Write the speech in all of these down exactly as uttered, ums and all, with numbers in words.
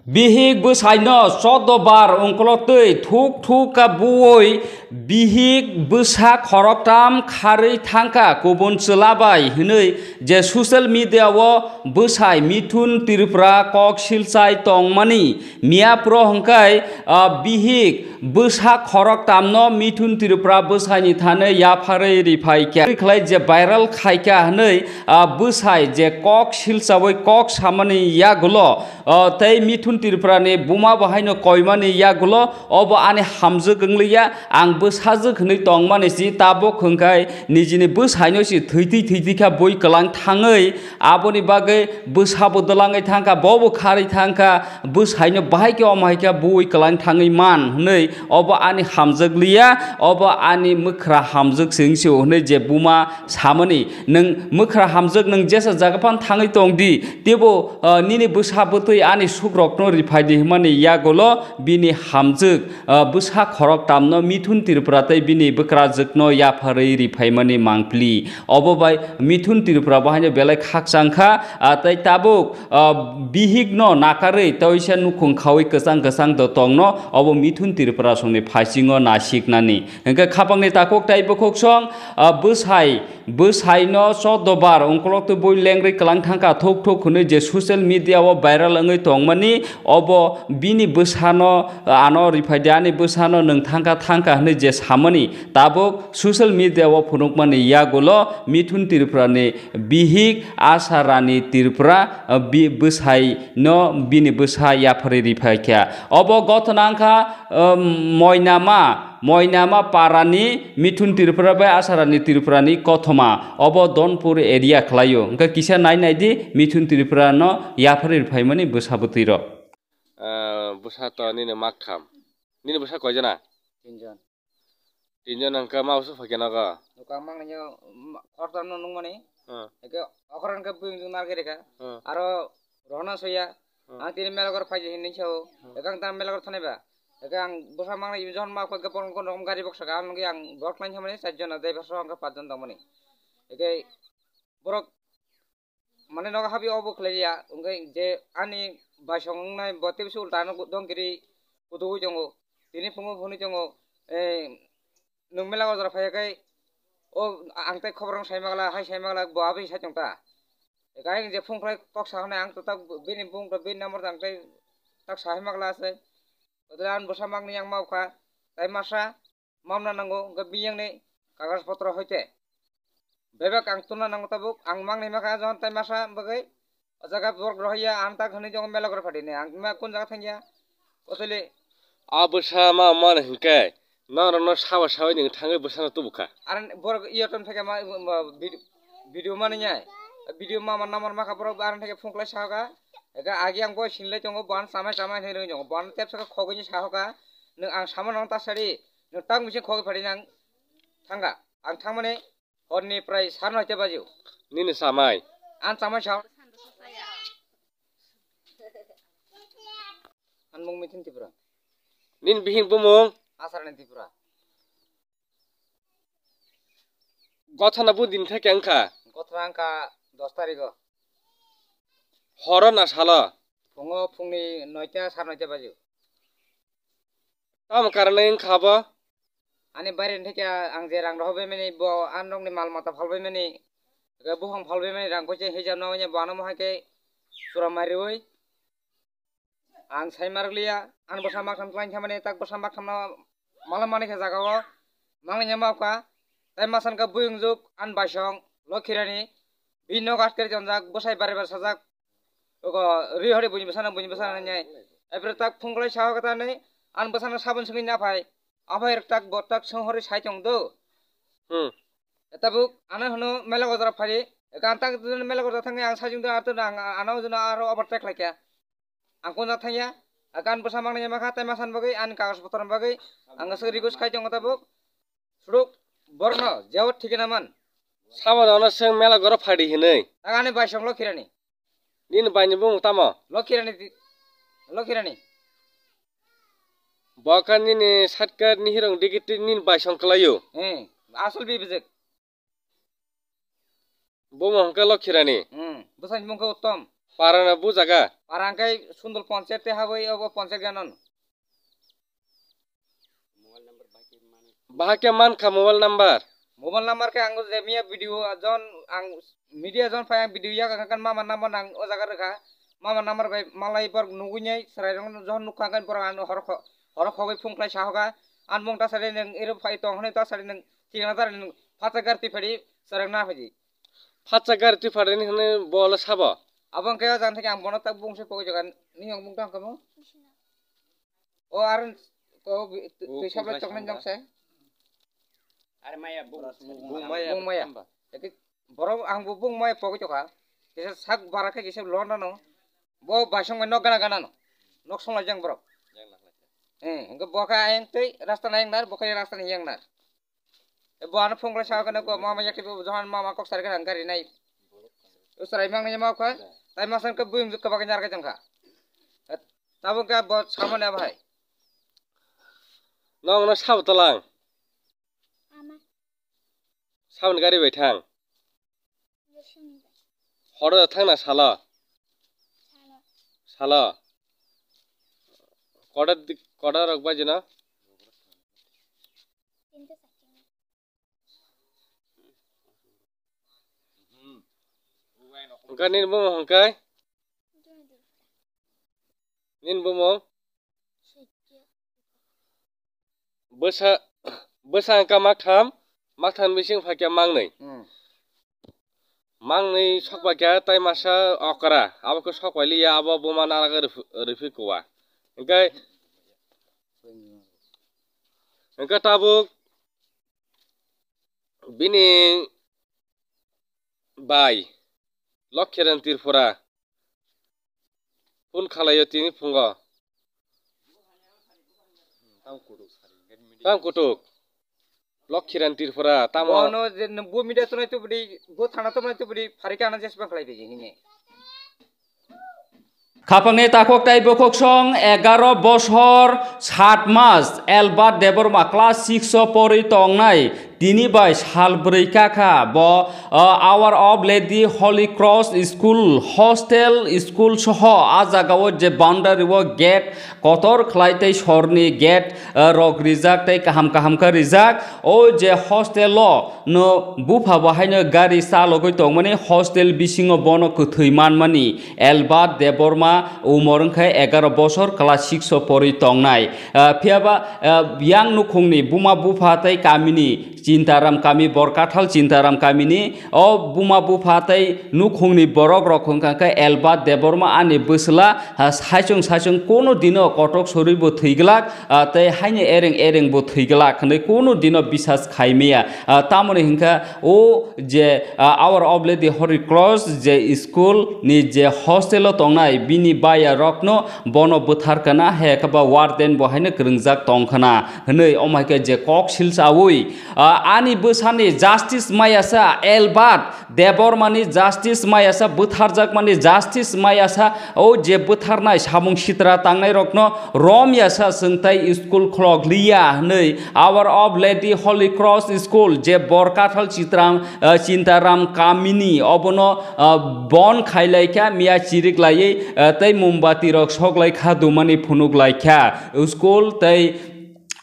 Bihik bwsaino chodo bar ongkolotwi thuk thuk ka buoi bihik bwsa khoroktam kharwi thangkha kubun chwla bai hwnwi je social media o bwsai Mithun Tripura kok silchai tongmani miya pro hwnkhe, ah, bihik bwsa khoroktamno Mithun Tripura bwsaini thani yapharwi riphaikha. Khlai je viral khaikha hwnwi, ah, bwsai je kok silchawi kok samani yagulo, ah, tei Mithun Tripurani buma bahaino koimani yagulo, obo ani hamjwk wngliya, ang bwsajwk hwnwi tongmani si tabuk hwnkhe nijini bwsaino si thwitwi thwitwi kha bui kwlang thangwi, aboni bagwi bwsabo dwlangwi thangkha, bobo kharwi thangkha, bwsaino bahai khe omo hai khe bui kwlang thangwi man hwnwi obo ani hamjwk liya, obo ani mwkhra hamjwk se wngsi o hwnwi je buma samani, nwng mwkhra hamjwk nwng jesa jaga phano thangwi tong di, teibo, ah, nini bwsa bwtwi ani sukrokno riphai di hwnmani yagulo bini hamjwk, ah, bwsa khoroktamno Mithun Tripura tei bini bwkrajwkno yapharwi riphaimani mangpili. Obo bai Mithun Tripura bo haino belai khakchang kha, ah, tei tabuk, ah, bihikno nakarwi toisa nukhung khaui kwchang kwchang dotongno obo Mithun Tripura songni phaisingo nasiknani. Hwnkhe khapangni takhuk tei bukhuksong, ah, bwsai, bwsaino chodo bar ongkolok twi bui lengri kwlang thangkha thuk thuk hwnwi je social media o viral wngwi tongmani, obo bini bwsano, ah, ano riphaidi, ani bwsano nwng thangkha thangkha hwnwi je samani, tabuk social media o phunukmani yagulo Mithun Tripurani bihik Asha Rani Tripura, ah, bi-, bwsaino bini bwsa yapharwi riphaikha. Obo gothona wngkha, ah, Moinama, Moinama parani Mithun Tripura bai Asha Rani Tripurani kothoma. Obo Donpur area khlaio. Hwnkhe kisa nai nai di Mithun Tripurano yapharwi riphaimani bwsa bwtwirok. Ah, bwsa to nini maktham. Nini bwsa koijana? Tinjon. Tinjon hwnkhe ma bwsa phaikhe nogo? Nukha mangnaino, ma-, khoroktham no nukmani. Hmm. Hwnkhe okhorok hwnkhe bwswng narwkhe rikha. Hmm. Aro rohorna soya. Hmm. Ang tini mela gor phaidi hinwi sao. Hmm. Hwnkhe ang tamo mela gor thanai ba. Hwnkhe ang bwsa mangnai ijon ma khe borok kono rokom gari boksa ka ang nukya ang borok line hamani char jon driver soh hwnkhe pach jon tongmani. Hwnkhe borok mane nogo habwi obo khlaiya, hwnkhe je ani baisong wngnai bo teibo se ulta ano dongkiri kutugwi tongo. Tini phungo phunwi tongo, eh, nwng mela o jora phaiya khe, o ang tei khobor rok sai magla, hai sai magla, bo aboni sai tong ta. Eka ang je phung khlai kok sa hwnwi ang to tak bini bung to bini number tang tei tak sai magla se. Bodole ang bwsa magni yang mau kha, tai masa. Mamna nango, hwnkhe biyangni kagoz potro hoite. Bebak ang tuna nango tabuk, ang mangnai makha jon tai masa bagwi. O jaga borok rohorya, ang tak hwnwi tongo mela gor phaidi hinwi. Ang ma kun jaga thangya? Otole. A bwsa ma mana hinkhe, norokno sawa sawi nwng thangwi bwsano tubukha. Are borok iyo ton phekha ma, ma, vid-, video mani nyai. Video ma, ma namar makha borok, are theke phung khlai sahoka. Eka agi ang bo sinlai tongo, bo ano chamai chamai hinwi tongo. Bo ano tepsa khe khogwi sahoka. Nwng ang sama nang ta sari. Nwng tak misi khogwi phaidi nang thangkha. Ang thangmani horni prai sar noita baji o. Nini chamai? Ang chamai sa. Ang mung Mithun Tripura. Nini bihing bumung? Asarani Tripura. Gothana bu din theke wngkha? Gothana wngkha dos tarikh o. Horo na salo? Phungo phungni noita sar noita baji o. Tamo karanwi wngkha bo? Ani baireni theke ang je rang rohorbaimani, bo ani nokni mal mata phalbaimani, eke buphang phalbaimani rang koise hijab nangmani, bo ano mohai khe chwra mariwi ang sai marwkliya. Ani bwsa maktham twlang khamani, tak bwsa makthamno mala manwi khe jaga o manglaiya ma wkha. Tai masa wngkha buyung juk ani baisong Lokhirani, bini nok atkari tonjak, bwsai bare bare sajak. Ogo ri hori buini bwsano, buini bwsano nai. Aphuru tak phung khlai saho khe ta nai, ani bwsano sabun swngwi naphai. Aphai rwk tak bo tak swng hori sai tong do. Hmm. Tabuk ano hwno mela gojora phari. Gan tak mela gojora thangwi ang sajung do, ar to ang ano jono aro overtake khlai kha. Ang kunjak thangya. Gan bwsa mangnai ma kha, tai ma san bagwi ani kagoj potor bagwi ang aswk request khai tongo tabuk. Suruk borokno jeo thikena man. Sabon ano swng mela goro phadi hinwi. Ang ani baisong Lokhirani. Nini baini bumung tamo? Lokhirani di-, Lokhirani. Bo kha nini shortcut ni hirong digi twi nini baisong kwlaio. Eh, asol bibijik. Bumung hwnkhe Lokhirani. Hmm, bwsani bumung khe Uttom. Parana bu jaga? Para hwnkhe Sundul ponchayat tei habwi obo ponchayat gana no. Bahai khe mankha mobile number. Mobile number khe ang je miya video jon ang media jon phai ang video yak ang kan mama number nang o jaga rwkha. Mama number bai malai bor nugui nai chwrai rok jon nukha kan bor ang horo kho-, horo khogwi phung khlai sahoga. An mung ta sari nang ero phai tong hwnwi ta sari nang thikna ta nang phacha gar ti phadi chwrai na phadi. Phacha gar ti phadi ni hwnwi bol sabo. Abo hwnkhe o jaga thik ang bono tak bung se pogwi jaga ni ang mung ta kamo. O aro ko bi-, O twi sabla kung choknai kung nok se. Are maya bung. Bung maya. Bung maya. Hamba. Eke borok ang bo bung maya pogwi tokha. Kisa sak bara khe kisa lona no. Bo basong mai nok gana gana no. Nok song lai jang borok. Yang nak lai. Eh, hingke bo khe ayang twi rasta nai yang nar, bo khe rasta nai yang nar. E bo ano phung khlai sa khe ko mama yakti bo johan mama kok sari khe gari nai. O chwrai mang nai ma kha. Tai ma san khe buyung juk khe ba khe nyar khe jang kha. Tabuk khe bo samani abo hai. Nong no sabo talang. Ama. Saboni gari bai thang. Horo thangna salo. Salo. Koda di-, koda rok bai jino. Hwnkhe nini bumung hwnkhe? Nini bumung? Bwsa, bwsa hwnkha maktham, maktham bising phaikha mangnwi. Hmm. Mangnwi sokpaikha tai masa okra, abo khe sokpai liya, abo buma naraga rwphi-, rwphi kuwa. Hwnkhe, hwnkhe tabuk bini bai Lokhiran Tripura phone khalaio tini phungo. Tang kutuk. Lokhiran Tripura, tamo. Bono je nung bo media tongnai tubudi, bo thana tongnai tubudi, pharikhe ano jesbang khlai di hini. Khapangni takhuk tai bukhuksong egaro bosor sat mas Elbert Debbarma class six o porwi tongnai. Tini bai sal bwrwi kakha bo, uh, Hour of Lady Holy Cross School hostel school soho a jagao je boundary o gate kotor khlai tei sorni gate, uh, rok rijak tei kaham kaham khe rijak. O je hostel o no bupha bo haino gari chalogwi tongmani hostel bisingo bono kwthwi manmani. Elbert Debbarma umor wngkha egaro bosor, class six o porwi tongnai. Ah, phiyaba, ah, yang nukhungni buma bupha tei kamini Chintaram kami, Borkathal Chintaram kamini o buma bupha tei nukhungni borok rok wngkha khe Elbert Debbarma ani bwsla, ah, saichung saichung kono dino kotok sorwi bo thwi glak, ah, tei haino ereng ereng bo thwi glak hwnwi kono dino bisas khai maya. Ah, tamoni hwnkha o je, ah, Hour of Lady Holy Cross je school ni je hostel o tongnai bini baya rokno bono bwthar kana he khe ba warden bo haino kwrwngjak tong khana hwnwi omo hai khe je kok silsawi, ah, ani bwsani justice mayasa Elbert Debbarmani justice mayasa bwtharjakmani justice mayasa o je bwtharnai samung sitra tangnai rokno rom yasa chwng tai school khulok liya hwnwi Hour of Lady Holy Cross School je Borkathal Chitram, ah, Chintaram kamini obono, ah, bon khailaikha miya chirik laiwi, ah, tei mombati rok soklaikha dumani phunuk laikha school tei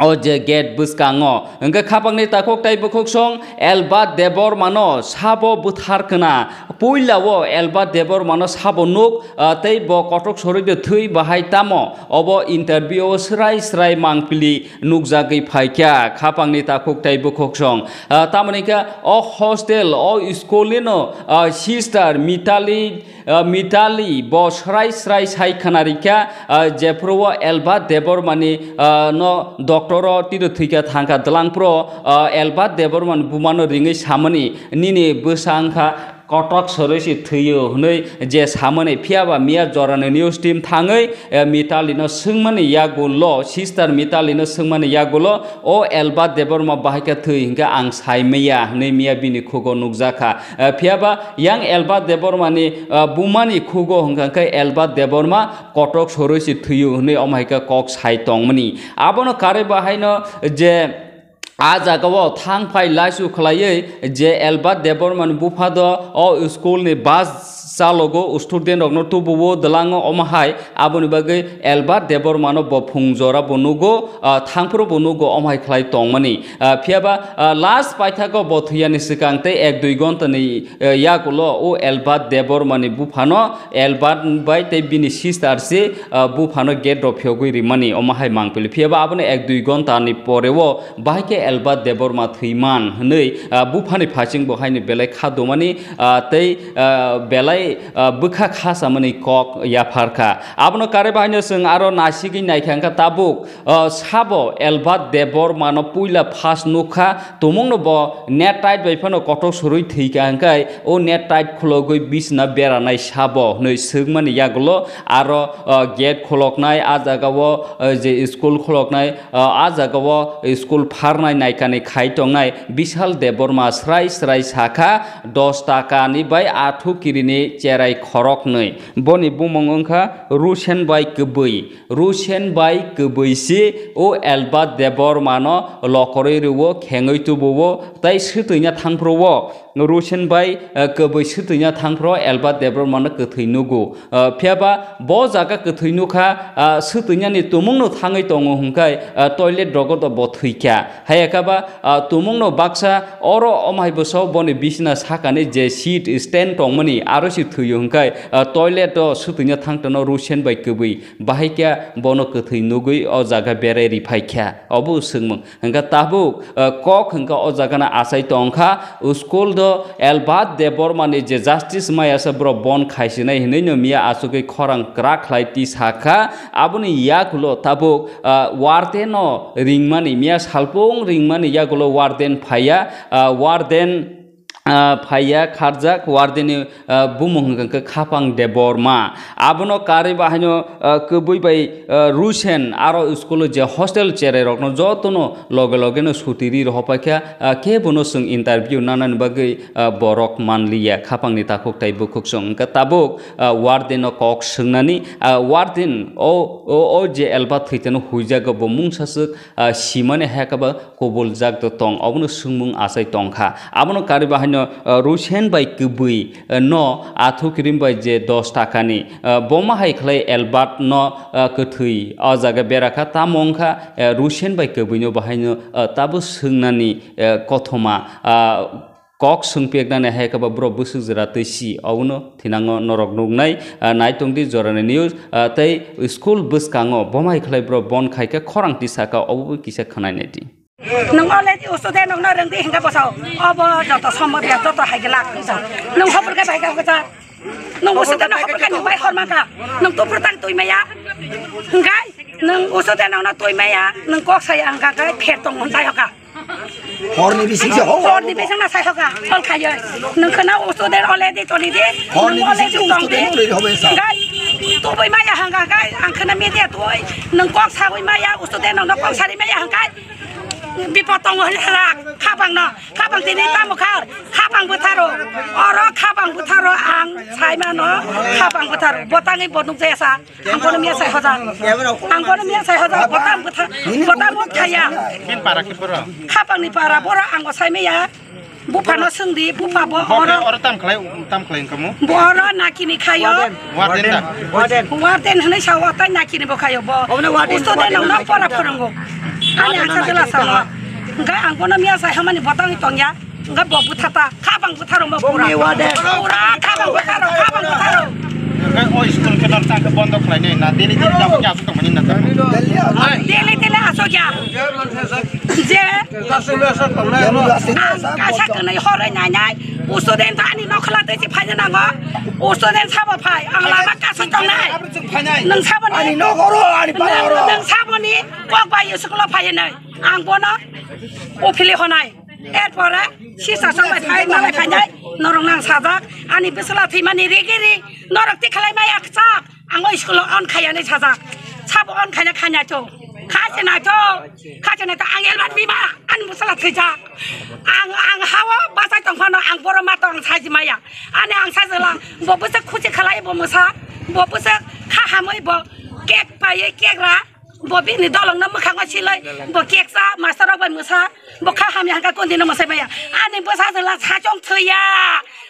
o je gate bwskango. Hwnkhe khapangni takhuk tai bukhuksong Elbert Debbarmano sabo bwthar kana. Puila o Elbert Debbarmano sabo nuk, ah, tei bo kotok sorwi de thwi bahai tamo. Obo interview o srai srai mangpili nukjagwi phaikha khapangni takhuk tai bukhuksong. Ah, tamoni khe o hostel o school ni no, ah, sister Mitali, ah, Mitali bo srai srai sai khwnarikha, ah, jephuru o Elbert Debbarmani, ah, no doctor o tiro thwikha thangkha dwlangphuru, ah, Elbert Debbarmani bumano ringwi samani nini bwsa wngkha kotok soroi se thwiyo hwnwi je samani phiyaba miya jorani news team thangwi, eh, Mitali no swngmani yagulo, sister Mitali no swngmani yagulo, o Elbert Debbarma bahai khe thwi hinkhe ang sai maya hwnwi miya bini khugo nukjakha. Eh, phiyaba yang Elbert Debbarmani, eh, bumani khugo hwnkha khe Elbert Debbarma kotok soroi se thwiyo hwnwi omo hai khe kok sai tongmani. Abono karwi bahaino je a jagao thang phai laisu khlaiwi je Elbert Debbarmani bupha do o school ni bus chalogo, student rokno tubuo, dwlango, omo hai aboni bagwi Albert Debbarmano bo phung jora bo nugo, ah, thangphuru bo nugo, omo hai khlai tongmani. Ah, phiya ba, ah, last paithago bo thwiyani swkang tei ek dui ghonta ni, eh, yagulo o Albert Debbarmani buphano Albert bai tei bini sister se, ah, buphano gate rok phiyogwi rimani, omo hai mangpili. Phiya ba abono ek dui ghonta ni pore o bahai khe Albert Debbarma thwiman hwnwi, ah, buphani phasing bo haino belai kha dumani, ah, tei, ah, belai, ah, bwkha kha samani kok yapharkha. Abono karwi bahaino chwng aro nasigwi naikha wngkha tabuk, ah, sabo Albert Debbarmano puila first nukha, tumungno bo net tight bai phano kothok surwi thwikha hwnkhe o net tight khulogwi bisna beranai sabo hwnwi swkmani yagulo aro, ah, gate khuloknai, ah jagao, ah, je school khuloknai, ah, ah jagao school pharnai naikani khai tongnai Bishal Debbarma srai srai sakha, dos takani bai athu kirini cherai khoroknwi. Boni bumung wngkha Rusen bai Kwbwi. Rusen bai Kwbwi si o Albert Debbarmano lokorwi rwo, khengwi tubuo, tei swtwina thangphruo. Rusen bai, eh, Kwbwi swtwina thangphruo Albert Debbarmano kwthwi nugo. Ah, phiya ba bo jaga kwthwi nukha, ah, swtwinani tumungno thangwi tongo hwnkhe, ah, toilet rogo do bo thwikha. Hayakha ba, ah, tumungno baksa oro omo hai bwsao boni bisina sakani je seat stand tongmani aro se thwio hwnkhe, ah, toilet o swtwina thangtono Rusen bai Kwbwi. Bahai khe bono kwthwi nugwi o jaga berai riphaikha. Obo swngmung. Hwnkhe tabuk, eh, kok hwnkhe o jagano achai tongkha, school do Albert Debbarmani je justice maya se borok bon khaisinai hinwi no miya achugwi khorang kwrak khlai tisakha, aboni yakulo tabuk, eh, warden no ringmani, miya salpung ringmani yakulo warden phaiya, eh, warden, ah, phaiya kharjak warden ni, ah, bumung hwnkha khe Khapang Debbarma. Abono karwi bahaino, ah, Kwbwi bai, ah, Rusen aro school o je hostel cherai rokno jotono loge loge no suti ri rohorpaikha, ah, khe bono chwng interview nanani bagwi, ah, borok manliya Khapang ni takhuk tai bukhuk chwng hwnkha tabuk, ah, warden no kok swngnani, ah, warden o, o, o je Albert thwitano huijago bo mungsa swk, ah, simani hai khe bo kubul jak do tong, obono swngmung achai tongkha. Abono karwi bahaino, ah, Rusen bai Kwbwi, ah, no athu kirim bai je dos takani, ah, boma hai khlai Albert no, ah, kwthwi o jaga berakha, tamo wngkha, ah, Rusen bai Kwbwi no bahaino, ah, tabo swngnani, ah, kothoma, ah, kok swngpeknani hai khe ba borok bwswk jora twi si, obono thinango norok nuknai, ah, nai tongdi Jorani News, ah, tei school bwskango boma hai khlai borok bon khai khe khorang tisakha, obo kisa khwnai naidi. Nwng already usto de nwngno rwngdi hinga bosao, obo joto somod ya joto hai glak hinsa. Nwng hobor khe bai kha kha. Nwng usto de no hobor khe nwng bai hor mangkha. Nwng tupur tang twi maya. Hwnkhe nwng usto de nwngno twi maya, nwng kok saya hwnkha khe pher tong hwn tai hoka. Horni bising se ho. Horni bising na sai hoka, hol khayo. Nwng khna usto de already toni de. Horni bising se usto de nori hobe sa. Gai, tu bai maya hanga gai, ang khna media tu oi. Nwng kok sa oi maya, usto de nwngno kok sari maya hangkai. Bipot tongo hwnwi halak, khapang no, khapang tini tamo khar, khapang bwtharo. Oro khapang bwtharo ang sai mano, khapang bwtharo. Botangwi bo nuk jaya sa. Ang bono miya sai hoja. Ang bono miya sai hoja. Botam bwtha, botam bwthaya. Kin para ki pura? Khapang ni para boro ang bo sai maya. Bupha no swngdi, bupha bo oro. Oro tam khlai, tam khlai kamu? Bo oro nakini khayo. Warden da. Warden. Warden hwnwi sao, tai nakini bo khayo bo. Obono warden, usto de warden. Nokno pora phwrwngo. Ani ang sa jela sao. Hwnkhe ang bono miya sai hamani botangwi tongya. Hwnkhe bo bwthata, khapang bwtharo mo pura. Bongni warden. Pura khapang bwtharo, khapang bwtharo. Hwnkhe o school khe nor chang khe bondo khlainai na, daily daily jabo khe aswk tongmani na ta? Daily daily aswk ya. Je. Ang kaisa kwnwi horwi nainai. Usto den ta ani nokhla tei si phaina nango. Usto den sabo phai, ang lama kasui tongnai. Nwng sabo ni. Ani nok oro, ani para oro. Nwng sabo ni kok bai school o phai nai. Ang bono uphili honai. Erpore sisa song bai phai, malai phainai, norok nang sajak, ani bwsla thwimani rigi ri, norok tikhalai maya kchak, ang o school o on khaya hinwi sajak, sabo on khaina khainai to, khaise nai to, khaise nai to, ang elbat bima, ani bwsla thwijak, ang, ang hao bachai tong phano, ang boro ma tong saji maya, ani ang sajala, bo bwswk khusi khalai bo mwsa, bo bwswk kha hamwi bo cake paiwi cake ra, Bo bini dolong no mwkhang o siloi, bo keksa master rok bai mwsa, bo kha hamya hangka kondi no mwsai maya. Ani bwsa jela sachong thwiya,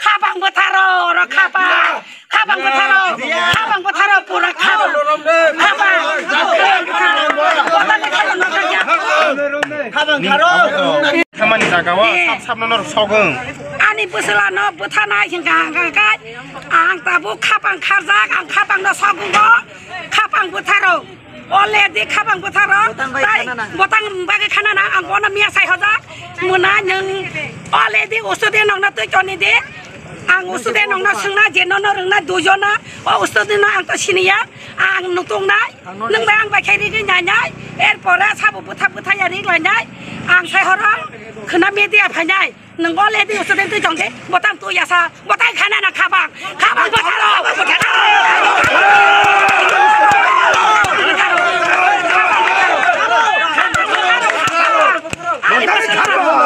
khabang bwtharo, oro khabang, khabang bwtharo, khabang bwtharo, pura khabang, khabang, khabang bwtharo. Thamani jaga o sap sap no nor sogwng. Ani bwsla no bwthana hingka hangka kai, ang tabuk khabang kharjak, ang khabang no sogwng bo, khabang bwtharo. Already khabang bwtharo, botang bai tai khana na. Botang bagwi khana na, ang bono miya sai hojak. Muna nwng already usudi nokno twi toni di. Ang usudi nokno swngna je nono rwngna dujona. O usudi no ang to siniya. Ang nutung nai. Ang no nwng bai ang bai khai rigi nai nai. Erpore sabo bwtha bwtha ya rig lai nai. Ang sai horo khna media phai nai. Nwng already student twi tong de, botang twi yasa, botang khana na khabang, khabang botaro, botaro.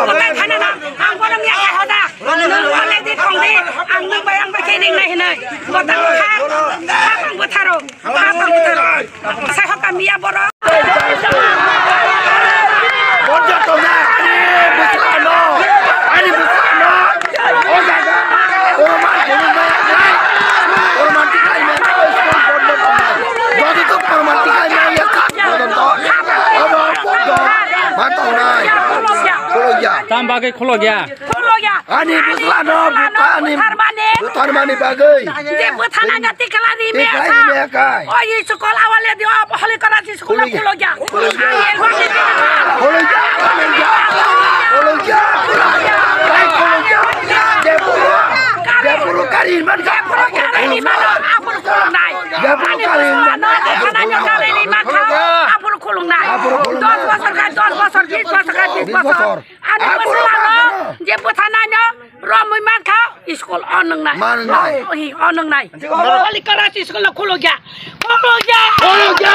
Botang khana na, ang bono miya kha hoda. Nwng already tong de, ang nwng bai ang bai khe ring nai hinoi. Botang kha, khabang botaro. Sai hoka miya borok. Borja tongnai ani bwsano, ani bwsano. O jaga, o man, o man, o man tikai maya, o man tikai maya, joto to, o man, o man, man tongnai. Khulogya. Tam bagwi khulogya. Khulogya. Ani bwsano bwthani, bwtharmani bagwi. Je bwthana na tikla ri me kha. Tikla ri me kha. O school awale di o holi kora school khulogya. Khulogya. Khulogya. Khulogya. Khulogya. Khulogya. Je bwthana, je bwthana kari man kha. Je bwthana kari man kha. Apur khulungnai. Je bwthana kari man kha. Ani bwsano bwthana kari man kha. Apur khulungnai. Apur khulungnai. Dos bosor kha, dos bosor, bis bosor kha, bis bosor. Ani bwsano je bwthanai no romwi mankha school o nwngnai. Manwngnai. O nwngnai. Holy Cross school no khulogya. Khulogya. Khulogya.